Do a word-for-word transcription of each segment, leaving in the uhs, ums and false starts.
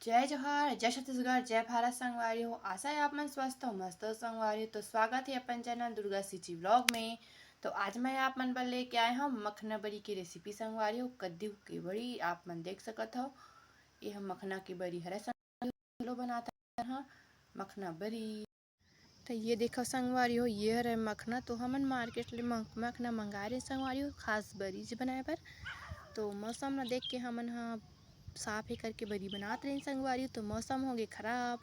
जय जोहार, जय छत्तीसगढ़, जय भारत संगवारी हो। आशा है आप मन स्वस्थ हो, मस्त हो संगवारी हो। तो स्वागत है अपन चैनल दुर्गा सीजी व्लॉग में। तो आज मैं आप मन बर लेके आए हूँ मखना बरी की रेसिपी संगवारी हो। कद्दू की बरी आप मन देख सकत हो, ये हम मखना की बरी हरे संगवारी हो, बनाता है हाँ मखना बरी। तो ये देखो संगवारी हो, ये हरे मखना। तो हमन मार्केट ले मख-, मखना मंगाए रहे संगवारी हो, खास बरी जी बनाए बर। तो मौसम ला देख के हमन ह साफ हे करके बरी बनात रहे संगवारी हो। तो मौसम हो गए खराब।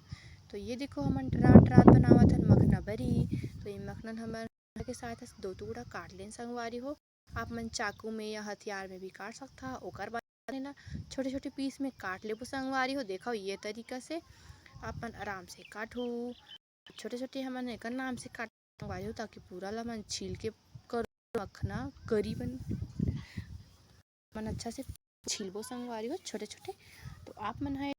तो ये देखो हमन टरात टरात बनावत हन मखना बरी। तो ये मखना ल हमन के साथ दो टुकड़ा काट लेन संगवारी हो। आप मन चाकू में या हथियार में भी काट सकथा। ओकर बाद एला छोटे-छोटे पीस में काट लेबो संगवारी हो। देखो ये तरीका से आप मन आराम से काटहू। छोटे-छोटे हमन एकर नाम से काट संगवारी हो, ताकि पूरा ला मन छील के करो मखना करी बन। मन अच्छा से छीलबो संगवारी हो छोटे-छोटे। तो आप मन ह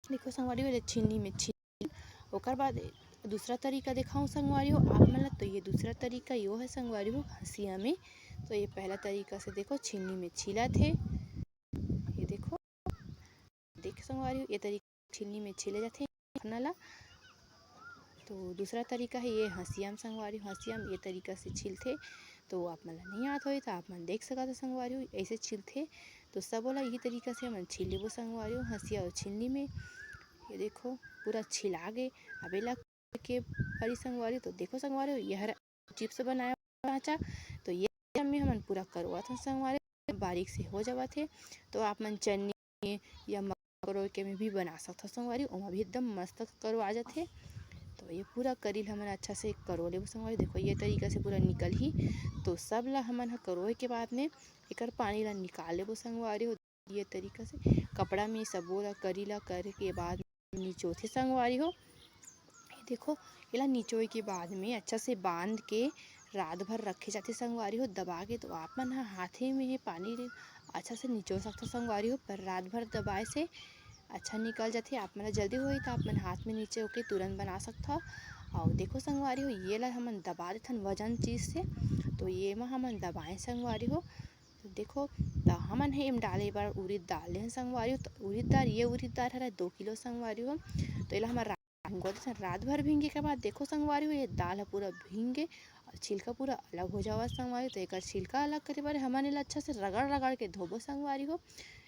देखो संगवारी हो, एला छीलनी में छील। ओकर बाद दूसरा तरीका देखाऊँ संगवारी हो आप मन ला। तो ये दूसरा तरीका यो है संगवारी हो हंसिया में। तो ये पहला तरीका से देखो छीलनी में छीला थे। ये देखो, देख संगवारी हो, ये तरीका छीलनी में छीले जाथे मखना ला। तो दूसरा तरीका है ये हंसिया में संगवारी हो, हंसिया में ये तरीका से छीलथे। तो आप मन ला नहीं आत होही तो आप मन देख सकत हो संगवारी हो, ऐसे छीलथे। तो सबो ला यही तरीका से हमन छील लेबो संगवारी हो, हंसिया और छीलनी में। ये देखो पूरा छिला गे। अब एला के परी संगवारी हो, तो देखो संगवारी हो, ये हर चिप्स बनाए सांचा। तो ये में हमन पूरा करवात हन संगवारी, बारीक से हो जावत हे। तो आप मन चन्नी या मक्का करोए के में भी बना सकथव संगवारी, ओमा भी एकदम मस्त करवा जाथे। तो ये पूरा करी ल हमन अच्छा से करो लेबो संगवारी। देखो ये तरीका से पूरा निकलही। तो सब ला हमन ह करोए के बाद में एकर पानी ला निकाल लेबो संगवारी हो। ये तरीका से कपड़ा में सबो ला करी ला करे के बाद निचोथे संगवारी हो। ये देखो, एला निचोए के बाद में अच्छा से बांध के रात भर रखे जाथे संगवारी हो दबा के। तो आप मन ह हाथे में ही पानी ले अच्छा से निचो सकथव संगवारी हो, पर रात भर दबाए से अच्छा निकल जाथे। आप मन ला जल्दी होही त आप मन हाथ में निचो के तुरंत बना सकथव। अउ देखो संगवारी हो, ये ला हमन दबा देथन वजन चीज से, तो ये मा हमन दबाए संगवारी हो। तो देखो, त हमन ह एम डाले बर उरिद दाल लेहन संगवारी हो। त उरिद दाल, ये उरिद दाल हरे दो किलो संगवारी हो। तो एला हमर रा-, भिंगो देथन। रात भर भींगे के बाद देखो संगवारी हो, ये दाल ह पूरा भींग गे अउ छिलका पूरा अलग हो जावत संगवारी हो। तो एकर छिलका अलग करे बर हमन एला अच्छा से रगड़ रगड़ के धोबो संगवारी हो।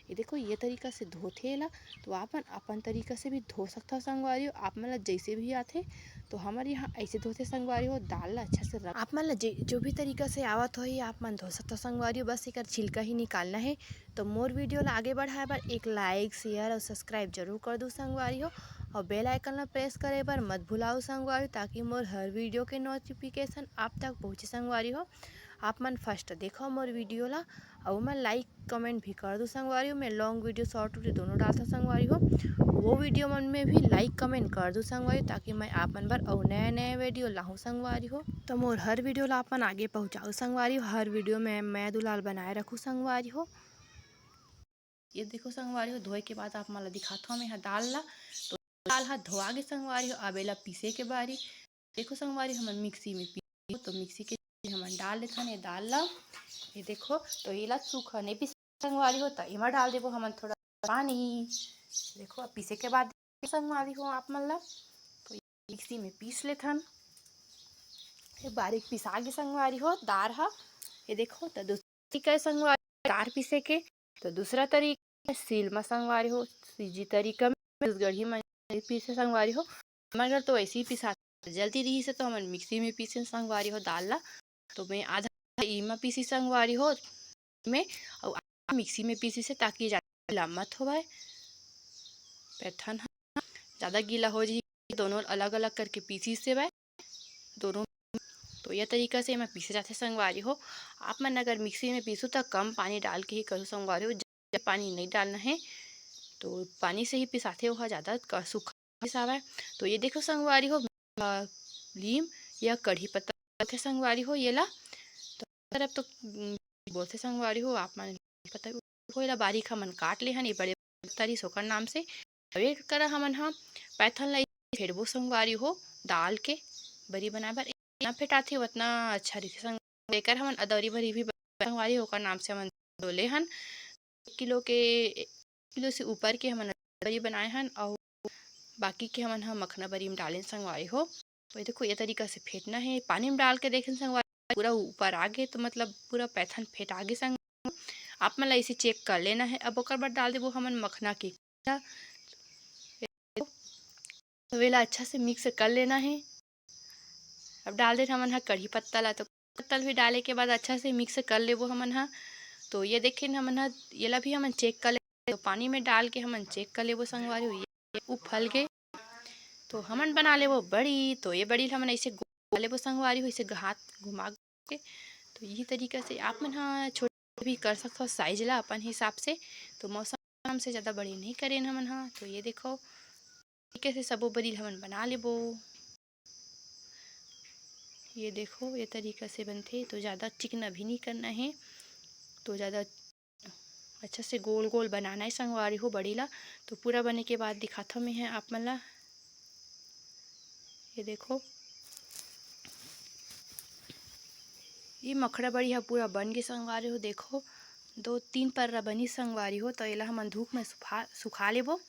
ये देखो, ये तरीका से धोथे एला। तो आप मन अपन तरीका से भी धो सकथव संगवारी हो, आप मन ला जैसे भी आथे। तो हमर यहाँ ऐसे धोथे संगवारी हो, दाल ला अच्छा से रख, आप मन ला जे, जो भी तरीका से आवत होही, आप मन धो सकथव संगवारी हो। बस एकर छिलका ही निकालना है। तो मोर वीडियो ला आगे बढ़ाए बर एक like, share और subscribe जरूर कर दू संगवारी हो, और bell icon ला press करे बर मत भुलाओ संगवारी हो, ताकि मोर हर वीडियो के notification आप तक पहुँचे संगवारी हो। आप मन first देखो मोर वीडियो ला, अउ ओमन like comment भी कर दू संगवारी हो। मैं long video, short video दोनों डालथव संगवारी हो, वो वीडियो मन में भी like comment कर दू संगवारी हो, ताकि मैं आप मन बर अउ नया नया वीडियो लाहूँ संगवारी हो। तो मोर हर वीडियो ला आप मन आगे पहुँचाओ संगवारी हो, हर वीडियो में मया दुलार बनाए रखू संगवारी हो। ये देखो संगवारी हो, धोए के बाद आप मन ला दिखाथव मैं ह दाल ला। तो दाल ह धोआ गे संगवारी हो, अब एला पीसे के बारी। देखो संगवारी, हमन मिक्सी में पीसो, तो मिक्सी के हमन डाल लेथन ये दाल ला। ये देखो, तो एला सूखा नहीं पीस संगवारी हो, तो एमा डाल देबो हमन थोड़ा पानी। देखो, अब पीसे के बाद संगवारी हो आप मन ला, तो मिक्सी में पीस लेथन। ये बारीक पिसा गे संगवारी हो दार ह। ये देखो, तो दूसरा तरीका है संगवारी दार पीसे के, तो दूसरा तरीका है सील म संगवारी हो, सीजी तरीका में छत्तीसगढ़ी में पीसे संगवारी हो। हमर घर तो वैसे ही पिसा जल्दी रही से तो हमन मिक्सी में पीसे संगवारी हो दाल ला। तो मैं आधा इमा पीसी संगवारी हो में, अउ आधा मिक्सी में पीसी से, ताकि ज्यादा गीला मत होवय। पैथन ह ज्यादा गीला हो जाही, दोनों अलग-अलग करके पीसी से वय दोनों। तो ये तरीका से एमा पीसे जाथे संगवारी हो। आप मन अगर मिक्सी में पीसू त कम पानी डाल के ही करू संगवारी हो, ज्यादा पानी नहीं डालना है, तो पानी से ही पिसाथे, ओहा ज्यादा क-, सूखा पिसावय। तो ये देखो संगवारी हो, अ, लीम या कढ़ी पत्ता बोलथे संगवारी हो, येला तो तरफ तो, उम, बोलथे संगवारी हो, आप मन पता हो, एला बारीक हमन काट ले हन, ये बड़े तरीस ओकर नाम से। अब एक करा हमन ह पैथन ला फेरबो संगवारी हो, दाल के बरी बनाए बर। इतना फेटाथे, उतना अच्छा रहिथे संग-, एकर हमन अदौरी बरी भी संगवारी हो, ओकर नाम से हमन डोले हन। एक किलो के, एक किलो से ऊपर के हमन बरी बनाए हन, अउ बाकी के हमन ह मखना बरी में डालेन संगवारी हो। तो ये देखो, ये तरीका से फेंटना है। पानी में डाल के देखेन संगवारी, पूरा ऊपर आ गे, तो मतलब पूरा पैथन फेंटा गे संगवारी हो। आप मन ला इसे चेक कर लेना है। अब ओकर बाद डाल देबो हमन मखना के। तो एला अच्छा से मिक्स कर लेना है। अब डाल देत हमन ह कढ़ी पत्ता ला, तो पत्ता भी डाले के बाद अच्छा से मिक्स कर लेबो हमन ह। तो ये देखेन हमन ह, येला भी हमन चेक कर ले, तो पानी में डाल के हमन चेक कर लेबो संगवारी हो, ये उफल गे। तो हमन बना लेबो बड़ी। तो ये बड़ी ल हमन ऐसे घुमा लेबो संगवारी हो, ऐसे हाथ घुमा के। तो यही तरीका से आप मन ह छोटे भी कर सकथव साइज ला अपन हिसाब से। तो मौसम से ज़्यादा बड़ी नहीं करेन हमन ह। तो ये देखो, तरीके से सबो बरी ल हमन बना लेबो। ये देखो, ये तरीका से बनथे। तो ज़्यादा चिकना भी नहीं करना है, तो ज़्यादा अच्छा से गोल गोल बनाना है संगवारी हो बड़ी ला। तो पूरा बने के बाद दिखाथव मैं ह आप मन ला। ये देखो, ये मखड़ा बड़ी ह पूरा बन गे संगवारी हो। देखो, दो तीन पर्रा बनी संगवारी हो। तो एला हमन धूप में सुखा, सुखा लेबो।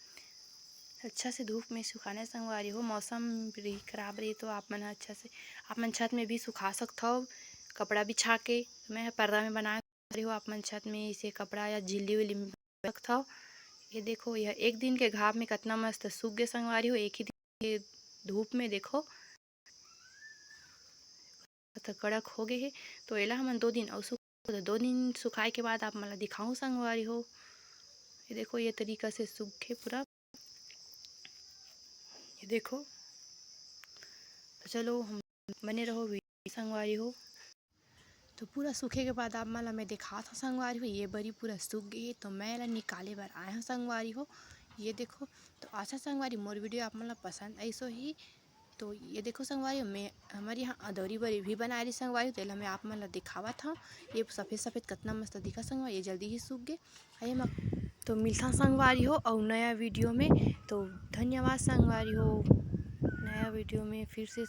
अच्छा से धूप में सुखाना है संगवारी हो। मौसम रही खराब रही, तो आप मन ह अच्छा से, आप मन छत में भी सुखा सकथव, कपड़ा बिछा के। मैं ह पर्रा में बनाए रही हो, आप मन छत में इसे कपड़ा या झिल्ली उल्ली में रख सकथव। ये देखो, यह एक दिन के घाम में कितना मस्त सूख गे संगवारी हो, एक ही दिन के धूप में देखो, तो कड़क हो गे हे। तो एला हमन दो दिन अउ सुख, तो दो दिन सुखाए के बाद आप मन ला दिखाऊं संगवारी हो। ये देखो, ये तरीका से सूखे पूरा। ये देखो, तो चलो, हम बने रहो वीडियो संगवारी हो। तो पूरा सूखे के बाद आप मन ला मैं दिखात हूँ संगवारी हो, ये बरी पूरा सूख गई है। तो मैं एला निकाले बर आए हूँ संगवारी हो। ये देखो, तो अच्छा संगवारी, मोर वीडियो आप मन ला पसंद आइस होही। तो ये देखो संगवारी, मैं, हमर यहाँ अदौरी बरी भी बनाए रही संगवारी, तो एला मैं आप मन ला दिखावत हूँ। ये सफेद सफेद कितना मस्त दिखा संगवारी, ये जल्दी ही सूख गे। आइए मैं, तो मिलता संगवारी हो अउ नया वीडियो में। तो धन्यवाद संगवारी हो, नया वीडियो में फिर से